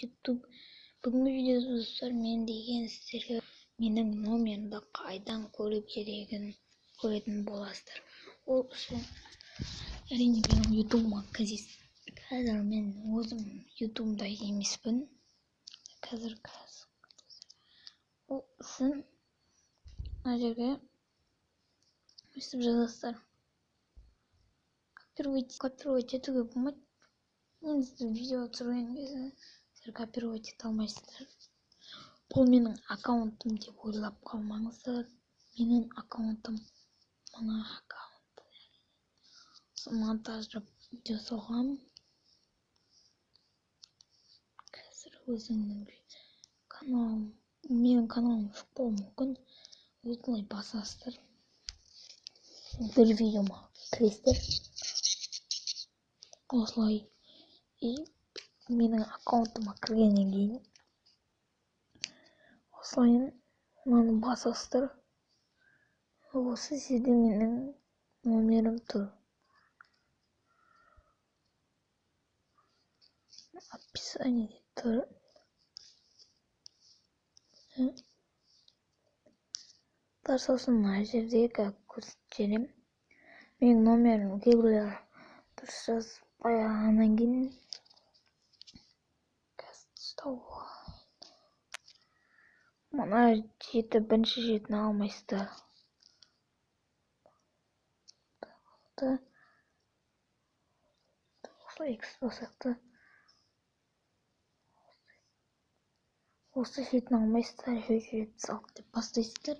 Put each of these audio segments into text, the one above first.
Ютуб. Бүгінгі видеода, достар, мен деген сіздерге менің номерімді қайдан көру керегін көретін боласыздар. Ол үшін әрине менің ютубыма кіресіз. Қазір мен өзім ютубымда емеспін. Қазір ол үшін мына жерге өстіп жазасыздар. Копировать етуге болмайды. Негізі видео түсірген кезде сіздер копировать ете алмайсыздар. Бұл менің аккаунтым деп ойлап қалмаңыздар. Менің аккаунтым мына аккаунт. Монтаждап видео салғам. Қазір өзімнің каналым, менің каналым шықпауы мүмкін. Осылай басасыздар. Бір видеома кіресіздер. Осылай. И менің аккаунтыма кіргеннен кейін осылай мынаны басасыздар. Осы жерде менің номерім тұр. Описаниеде тұр. Сосын мына жерде көрсетіп жіберемін. Менің номерім кейбіреулер дұрыс жазбағаннан кейін мына жеті, бірінші жетіні алмайсыздар. Осылай X бассақ та осы жетіні алмайсыздар, 776 деп бастайсыздар.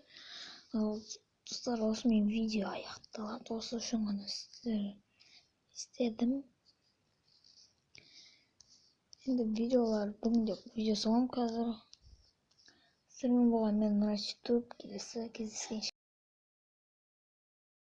Достар, осымен видео аяқталады. Осы үшін ғана сіздер істедім. Енді видеолар бүгін де видео саламын қазір. Сіздермен болған мен Мұрат Ютуб. Келесі кездескенше.